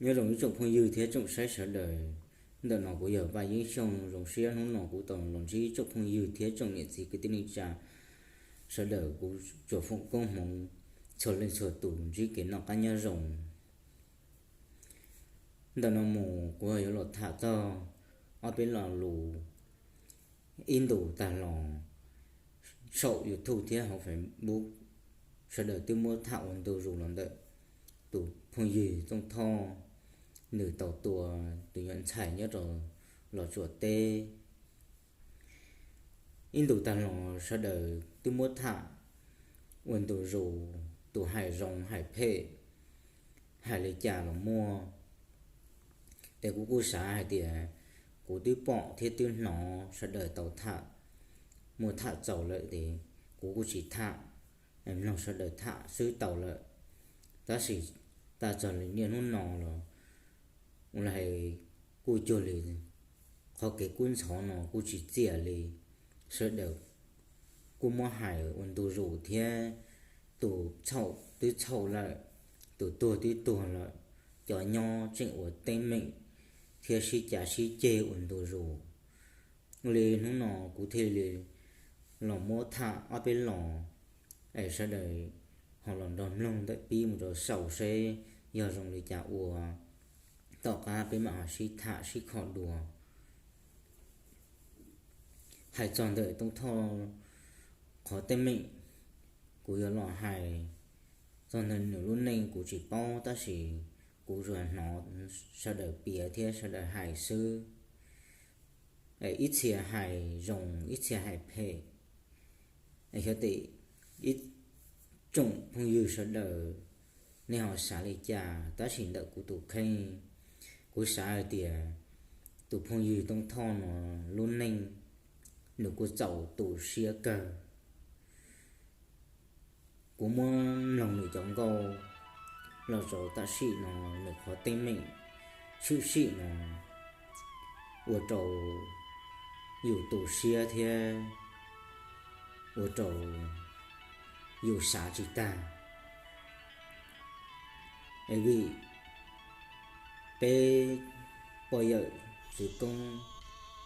Nyob zoo ib tsoom phooj ywg thiab tsoom saib sawv daws. Ntawm no kuv yog Vaj Yeeb Xyooj. Zoo siab hnub no kuv tau los ntsib tsoom phooj ywg thiab tsoom niam txiv kwv tij neej tsa sawv daws. Kuv tsuas foom koob hmoov txhua leej txhua tus ntsib kev noj qab nyob zoo. Ntawm no mus kuv yuav los tham txog ob peb lo lus ib ntus tag los saum YouTube thiab hauv Facebook, sawv daws twb muab tham ua ntu zus los ntawm tus phooj ywg Tooj Thoj, nws tau tua tus nyuam ntxhais nyob rau Los Tsuas teb. Ib ntus tag los sawv daws twb muab tham ua ntu zus, tus hais zoo hais phem, hais li cas los muaj. Ces kuv kuj xav hais tias kuv twb pom thiab twb hnov sawv daws tau tham, muaj tham txaus lawm ces kuv kuj tsis tham, mloog sawv daws tham xwb tau lawm. Tab sis tas txog li niaj hnub no los ua li hais kuj cuag li qhov kev kub ntxhov no kuj tsis txiam li. Sawv daws kuj muab hais ua ntu zus thiab, tus txhaum twb txhaum lawm, tus tuag twb tuag lawm, cov nyob tseem ua teeb meem thiab sib cav sib ceg ua ntu zus. Ua li hnub no kuv thiaj li los muab tham ob peb los, es sawv daws ho los nrog mloog ntawm pib mus rau saum seb yog zoo li cas ua, tom qab peb mam ho sib tham sib kho dua. Hais txog ntawm Tooj Thoj qhov teeb meem, kuv yuav los hais txog ntawm nws lub neej kuv tsis paub, tab sis kuv tsuas hnov sawv daws piav thiab sawv daws hais xwb. Ib txhia hais zoo, ib txhia hais phem. Xyov tes ib tsoom phooj ywg sawv daws nej ho xav li cas, tab sis ntawm kuv tus kheej, kuv xav hais tias tus phooj ywg Tooj Thoj no lub neej nws kuj txaus tu siab kawg. Kuv muab mloog nws cov nkauj los txog tam sim no, nws qhov teeb meem tshwm sim no ua rau yus tu siab thiab ua rau yus xav tsis tag. Es vim peb pog yawm txwv koob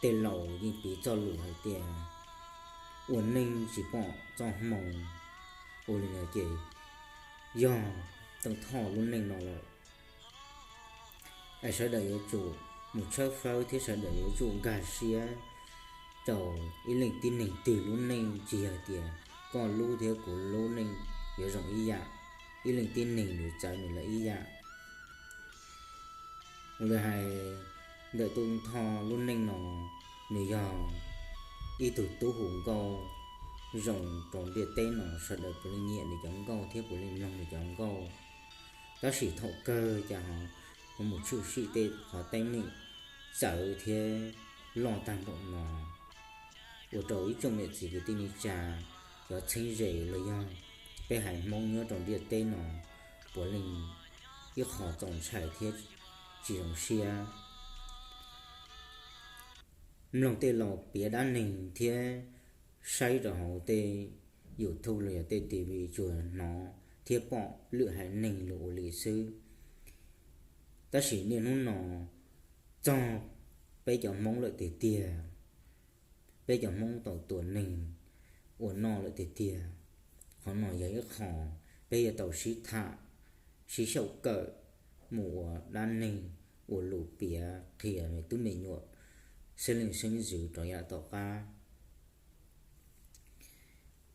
tej laus yeej piv txoj lus hais tias ua neej tsis pom txoj hmoo, ua li no ces yog Tooj Thoj lub neej no lawm. Es sawv daws yuav tsum mus tshawb fawb thiab sawv daws yuav tsum nkag siab rau ib leej tib neeg twg lub neej, tsis yog tias koj lub thiab kuv lub neej yuav zoo ib yam, ib leej tib neeg nws txawv nws lawm ib yam. Ua li hais ntawm Tooj Thoj lub neej no, nws yog ib tug tub hu nkauj zoo rau ntiaj teb no, sawv daws puav leej nyiam nws cov nkauj thiab puav leej mloog nws cov nkauj. Tab sis thaum kawg cas ho mus tshwm sim tej qhov teeb meem txawv thiab loj tag npaum no, ua rau ib tsoom niam txiv kwv tij neej tsa, cov txheeb ze los yog peb haiv Hmoob nyob rau ntiaj teb no puav leej ib qho txaus ntshai thiab tsis zoo siab. Mloog tej laus piav dab neeg thiab saib rau hauv tej YouTube los yog tej T V tsuas hnov thiab pom lwm haiv neeg los ua li xwb. Tab sis niaj hnub no txog peb cov Hmoob lawm tiag tiag, peb cov Hmoob tau tua neeg ua noj lawm tiag tiag. Qhov no yog ib qho peb yuav tau sib tham, sib xyaum kawm, mus ua dab neeg, ua lus piav qhia me tub me nyuam, xeeb leej xeeb ntxwv rov yam tom qab.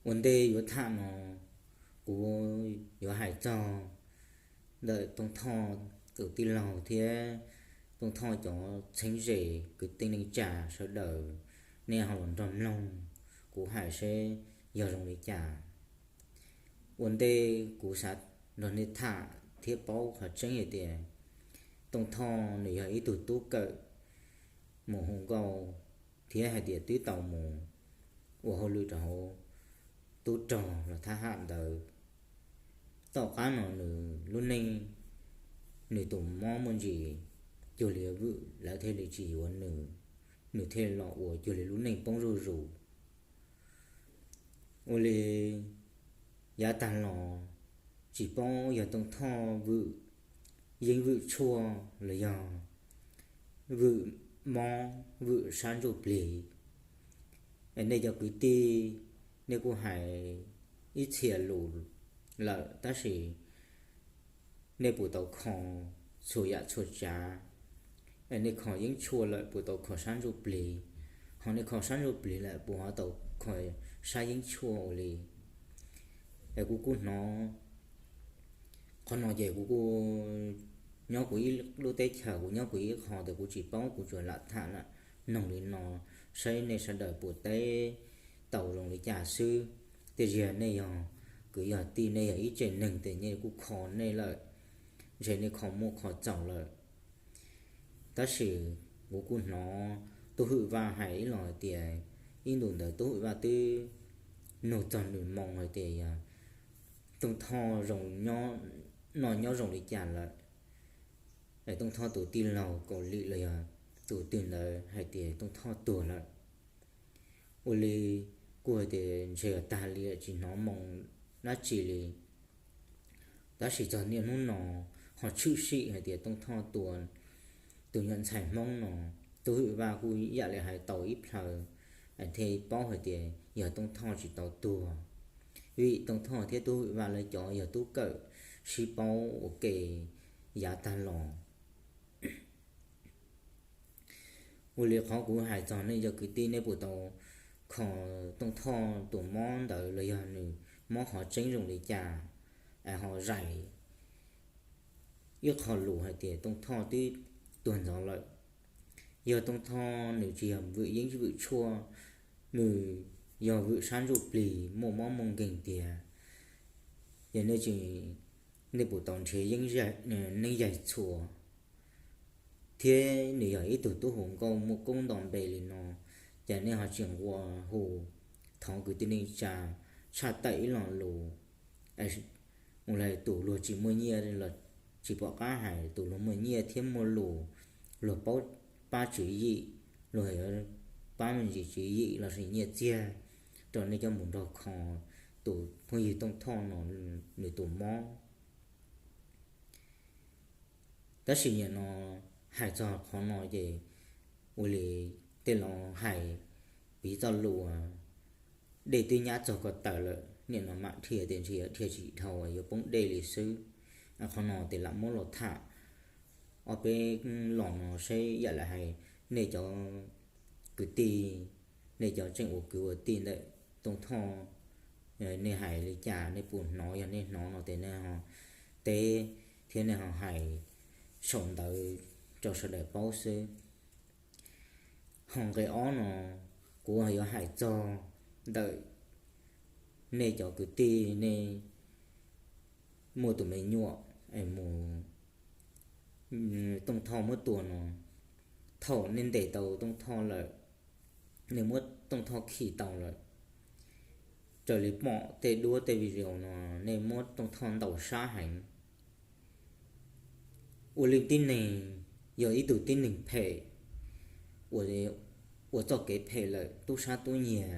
Ua ntej yuav tham no, kuv yuav hais txog ntawm Tooj Thoj tus tij laug thiab Tooj Thoj cov txheeb ze kwv tij neej tsa sawv daws, nej ho los nrog mloog kuv hais seb yog zoo li cas. Ua ntej kuv xav nrog nej tham thiab paub qhov tseeb hais tias Tooj Thoj nws yog ib tug tub kawm mus hu nkauj thiab hais tias twb tau mus ua hauj lwm rau hauv tub rog los thab ham ntawd. Tom qab no nws lub neej, nws tus mob muaj ntsis cuag li vwm, lawv thiaj li tsis yuav nws, nws thiaj los ua cuag li lub neej poob zuj zus. Ua li yav tag los tsis paub yog Tooj Thoj vwm yeeb vwm tshuaj los yog vwm mob vwm sab ntsuj plig. Nej cov kwv tij, nej kuj hais ib txhia lus lawm tab sis nej puas tau kho txhua yam txhua tsav? Nej kho yeeb tshuaj lawm puas tau kho sab ntsuj plig? Ho nej kho sab ntsuj plig lawm puas ho tau kho sab yeeb tshuaj ua li? Es kuv kuj hnov qhov no ces kuv kuj nyob kuv ib lub teb chaws, kuv nyob kuv ib qho tes kuv tsis paub, kuv tsuas lam tham lam noog li no saib nej sawv daws puas teb tau zoo li cas xwb. Tej zaum nej yog kwv yog tij, nej yog ib tsev neeg tes nej kuj kho nej lawm, ntshe nej kho muaj kho txaus lawm. Tab sis kuv kuj hnov Tub Hwm Vaj hais ib los hais tias ib ntus ntawd Tub Hwm Vaj twb nug txog nws moo hais tias yog Tooj Thoj zoo nyob, noj nyob zoo li cas lawm. Tooj Thoj tus tij laug Kaus Lim los yog tus twg ntawd hais tias Tooj Thoj tuag lawm. Ua li kuj hais tias ntshe yog tag li tsis hnov moo dab tsi li. Tab sis txog niaj hnub no ho tshwm sim hais tias Tooj Thoj tua tus nyuam ntxhais Hmoob no, Tub Hwm Vaj kuj yam li hais tau ib plhaw thiaj paub hais tias yog Tooj Thoj tsis tau tuag, vim Tooj Thoj thiab Tub Hwm Vaj lawv cov yog tub kawm sib paub ua ke yav tag los. Ua li qhov kuv hais txog nej cov kwv tij, nej puas tau kho Tooj Thoj tus mob ntawd los yog nws mob qhov tseeb zoo li cas? Es ho zais ib qho lus hais tias Tooj Thoj twb tuag ntxov lawm. Yog Tooj Thoj nws tsis yog vwm yeeb vwm tshuaj, nws yog vwm sab ntsuj plig muaj mob muaj nkeeg tiag, ces nej tsis, nej puas tau nrhiav neeb yaig txhua? Thiab nws yog ib tug tub hu nkauj muaj koob nto npe li no, ces nej ho tsis nqua hu thov kwv tij neej tsa tshaj tawm ib lo lus. Mus li tus luag tsis muaj nyiaj los tsis pom qab hais, tus luag muaj nyiaj thiab muaj lus, luag paub pab tswv yim, luag yuav pab me ntsis tswv yim los sis nyiaj txiag rau nej coj mus nrog kho tus phooj ywg Tooj Thoj no nws tus mob. Tab sis nim no hais txog qhov no ces ua li tej laus hais piv txoj lus, dej twb nyab txog ko taw lawm, nim no mam dhia tias ntshe yuav dhia tsis dhau yuav poob dej li xwb. Qhov no tes lam muab los tham ob peb los no seb yam li hais nej cov kwv tij, nej cov tseem ua kwv ua tij ntawm Tooj Thoj, nej hais li cas, nej puas hnov? Yog nej hnov no tes nej ho teb thiab nej ho hais saum ntawv rau sawv daws paub xwb. Ho nqe ob no kuv yuav hais txog ntawm nej cov kwv tij, nej muaj tus me nyuam es mus, Tooj Thoj muab tua no, thaum nej ntes tau Tooj Thoj lawm, nej muab Tooj Thoj khi tau lawm, raws li pom tej duab tej video no, nej muab Tooj Thoj ntaus sab heev. Ua li tib neeg yog ib tug tib neeg phem, ua txoj kev phem lawm, tub sab tub nyiag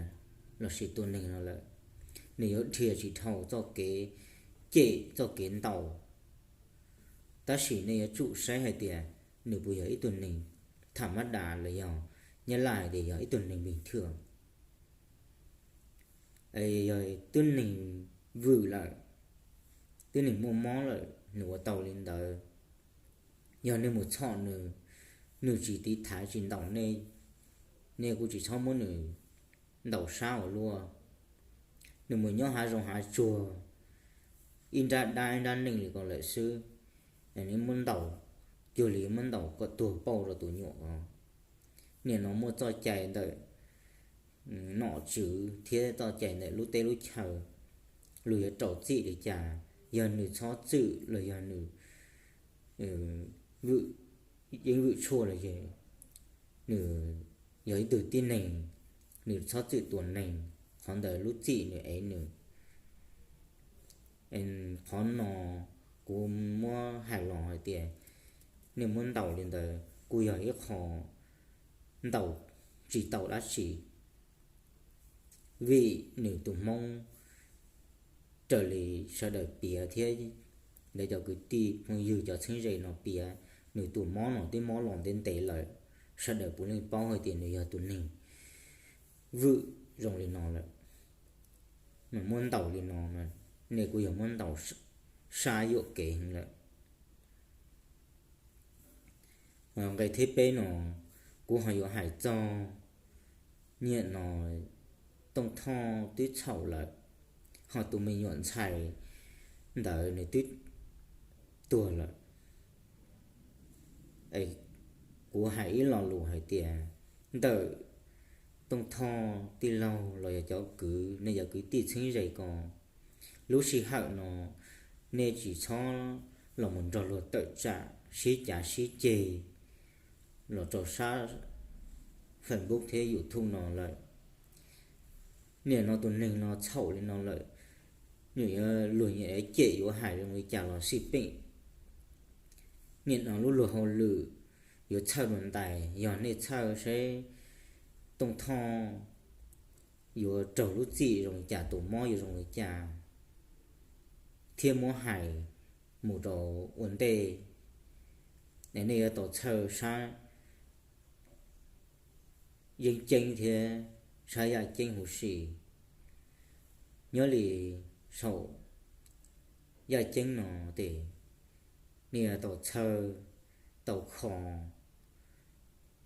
los sis tua neeg no lawm, nws yuav dhia tsis dhau txoj kev cem txoj kev ntaus. Tab sis nej yuav tsum saib hais tias nws puas yog ib tug neeg tham mab das los yog Nyab Laj hais tias yog ib tug neeg npig thwj. Yog twb neeg vwm lawm, twb neeg muaj mob lawm, nws ua tau li ntawd. Yog nej mus txhom nws, nws tsis tiv thaiv tsis ntaus nej, nej kuj tsis txhob muab nws ntaus sab ua luaj. Nws mus nyob hav zoov hav tsuag, ib nrab dab ib nrab neeg li ko lawm xwb, nej muab ntaus cuag li muab ntaus kom tuag pauj rau tus nyuam ko. Nim no muaj txoj cai ntawm nom tswv thiab txoj cai ntawm lub teb lub chaw, luag yuav rau txim li cas, yog nws txhob txwm los yog nws vwm yeeb vwm tshuaj los yog nws yog ib tug tib neeg, nws txhob txwm tua neeg, qhov ntawd lub txim nws ev nws. Qhov no kuv muab hais los hais tias nej muab ntaus li ntawd kuj yog ib qho ntaus tsis tau dab tsi, vim nws tus hmoob raws li sawv daws piav thiab ntawd cov kwv tij phooj ywg cov txheeb ze no piav, nws tus mob no twb mob los ntev ntev lawm, sawv daws puav leej paub hais tias nws yog tus neeg vwm zoo li no lawm. Nws muab ntaus li no, nej kuj yog muab ntaus sab yuam kev heev lawm. Nqe thib peb no, kuv ho yuav hais txog niaj no Tooj Thoj twb txhaum lawm, ho tus me nyuam ntxhais ntawd nws twb tuag lawm. Kuv hais ib lo lus hais tias ntawm Tooj Thoj tij laug los yog cov kwv, nej cov kwv tij txheeb ze ko, lub sij hawm no nej tsis txhob los mus nrog luag tawm tsam sib cav sib ceg los rau sab Facebook thiab YouTube no lawm. Niaj no tus neeg no txhaum li no lawm, nws yuav luag nyiam cem yuav hais zoo li cas los xij peem. Niaj no lub luag hauj lwm yuav txhawj dua ntais, yog nej txhawj seb Tooj Thoj yuav raug lub txim zoo li cas, tus mob yuav zoo li cas, thiab muab hais mus rau ua ntej, es nej yuav tau txhawj sab yeeb ceeb thiab sab yaj ceeb huv si. Nyob li saum yaj ceeb no ces nej yuav tau txhawj, tau kho,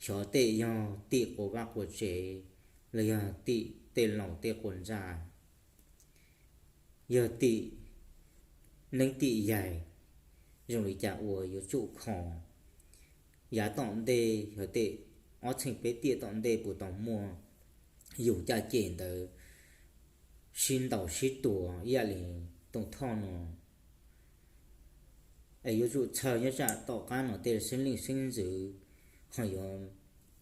xyov tej yog tim quas vaj quas tsev los yog tim tej laus tej quas ntxa, yog tim neeb tim yaig, zoo li cas uas yuav tsum kho. Yav tom ntej yog tej ob txheej peb tiam tom ntej puas tau muaj yus caj ces ntawd sib ntaus sib tua ib yam li Tooj Thoj no. Es yuav tsum txhawj nyob tsam tom qab no tej xeeb leej xeeb ntxwv ho yuav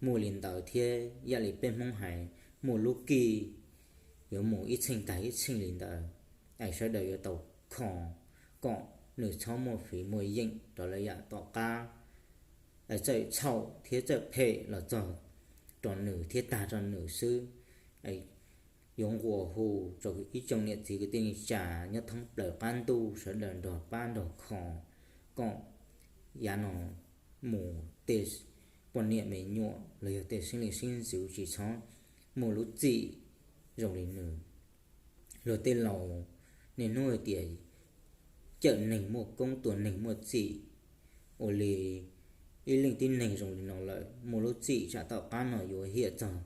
muaj li ntawd thiab, ib yam li peb Hmoob hais muaj lub kij yuav mus ib txheej tag ib txheej li ntawd. Es sawv daws yuav tau kho kom nws txhob muaj fiv muaj yeem rau lawv yam tom qab, txawm txhaum thiab txawm phem los txog rau nws thiab tag rau nws xwb. Yuav nqua hu rau ib tsoom niam txiv kwv tij neej tsa nyob thoob plaws qab ntuj sawv daws nrog pab nrog kho kom yav no mus tej poj niam me nyuam los yog tej xeeb leej xeeb ntxwv tsis txhob muaj lub txim zoo li nws. Luag tej laus niaj hnub hais tias cawm neeg muaj koob tua neeg muaj txim. Ua li ib leej tib neeg zoo li no lawm muaj lub txim tsam tom qab no yuav hiam txog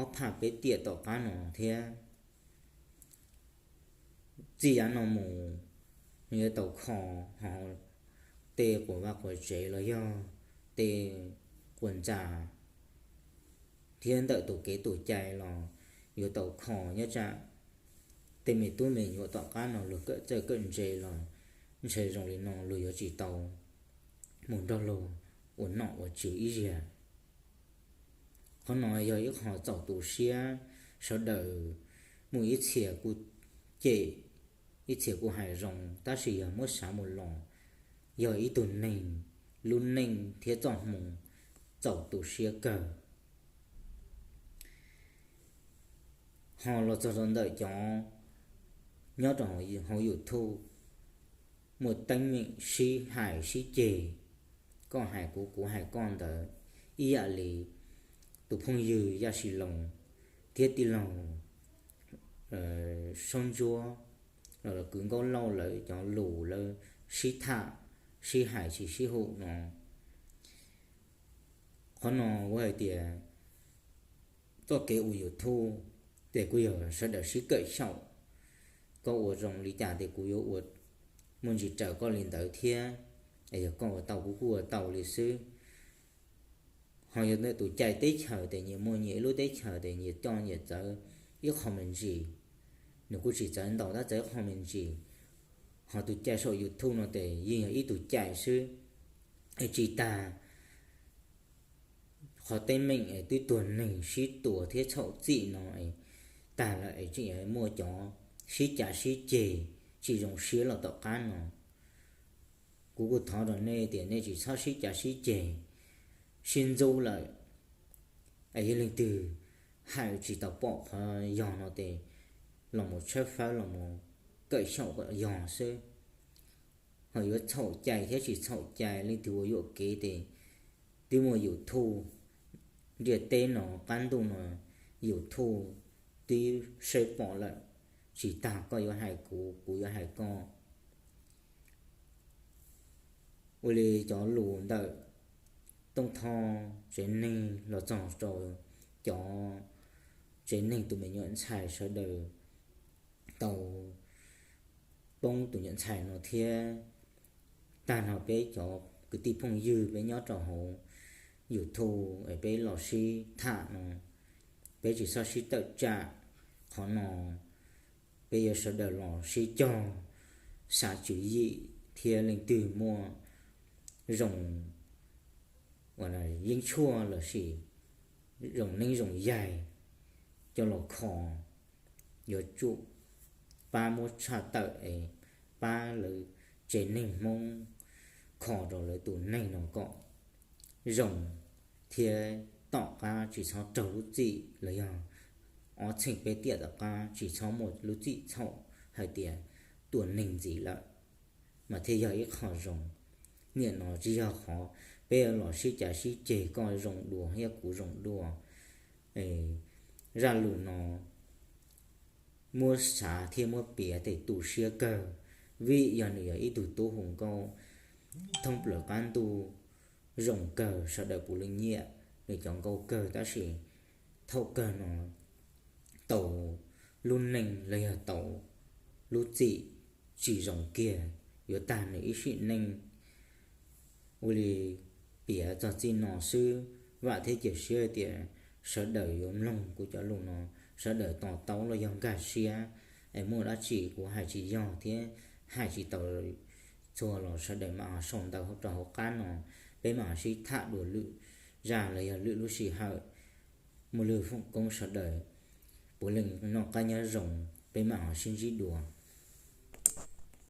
ob phaj peb tiam tom qab no thiab. Txij yav no mus nws yuav tau kho, ho tej quas vaj quas tsev los yog tej quas ntxa thiab ntawm tus kev tus cai los yuav tau kho nyob tsam tej me tub me nyuam tom qab no luag kawm txawj kawm ntse los ntshe zoo li no luag yuav tsis tau mus nrog luag ua nom ua tswv ib zaug. Qhov no yog ib qho txaus tu siab, sawv daws muaj ib txhia kuj cem, ib txhia kuj hais zoo, tab sis yog muab xav mus los yog ib tug neeg lub neej thiab txoj hmoo txaus tu siab kawg. Ho los txog rau ntawm cov nyob rau hauv YouTube muaj teeb meem sib hais sib ceg, koj hais kuv kuv hais koj ntawd, ib yam li tus phooj ywg Yaj Sis Loos thiab tij laug Saub Ntsuab los kwv Nkauj Lauj lawv cov lus lawv sib tham sib hais tsis sib hum no. Qhov no kuv hais tias txoj kev ua YouTube ces kuj yog sawv daws sib kawm xyaum, koj ua zoo li cas ces kuv yuav ua muaj ntsis raws koj li ntawd thiab, es yog koj ua tau kuv kuj ua tau li xwb. Ho yog ntawm tus cai teb chaws ces nyias muaj nyias ib lub teb chaws ces nyias coj nyias txawv ib qho me ntsis, nws kuj tsis txawv ntau tab txawv ib qho me ntsis. Ho tus cai saum YouTube no ces yeej yog ib tug cai xwb, es tsis tas qhov teeb meem es twb tuag neeg sib tua thiab txhaum txim no es tag lawm es tseem muaj cov sib cav sib ceg tsis zoo siab los tom qab no. Kuv kuj thov rau nej tias nej tsis txhob sib cav sib ceg, sib ntxub lawm. Es yog leej twg hais tsis tau pom qhov yog no ces los mus tshawb fawb los mus kawm xyaum kom yog xwb. ho yuav txhaum cai thiab tsis txhaum cai, leej twg ua yuam kev ces twb muaj YouTube ntiaj teb no, qab ntuj no, YouTube twb saib pom lawm. Tsis tas koj yuav hais kuv, kuv yuav hais koj. Ua li cov lus ntawm Tooj Thoj tsev neeg los txog rau cov tsev neeg tus me nyuam ntxhais sawv daws tau poob tus nyuam ntxhais no thiab. Tag no peb cov kwv tij phooj ywg peb nyob rau hauv YouTube es peb los sib tham no, peb tsis txhob sib tawm tsam qhov no. Peb yuav sawv daws los sib cog xav tswv yim thiab leej twg muaj zoo yeeb tshuaj los sis zoo neeb zoo yaig coj los kho, yuav tsum pab muab tshaj tawm es pab lawv tsev neeg Hmoob kho rau lawv tus neeg no kom zoo thiab tom qab tsis txhob raug lub txim los yog ob txheej peb tiam tom qab tsis txhob muaj lub txim txhaum hais tias tua neeg ntxiv lawm, mas thiaj yog ib qho zoo. Niaj no tsis yog qhov peb los sib cav sib ceg koj zoo dua thiab kuv zoo dua. Zaj lus no muab xav thiab muab piav tes tu siab kawg, vim yog nws yog ib tug tub hu nkauj thoob plaws qab ntuj zoo kawg, sawv daws puav leej nyiam nws cov nkauj kawg, tab sis thaum kawg no tau lub neej los yog tau lub txim tsis zoo kiag, yuav tag nws ib sim neej. Ua li piav txog txij no xwb, vam thiab cia siab tias sawv daws yuav mloog kuv cov lus no, sawv daws to taub los yog nkag siab, es muaj dab tsi kuv hais tsis yog thiab hais tsis tau txhua los sawv daws mam ho sau ntawv rau hauv qab no, peb mam ho sib tham dua lwm zaj los yog lwm lub sij hawm. Muaj lwm foom koob sawv daws puav leej noj qab nyob zoo, peb mam ho sib ntsib dua.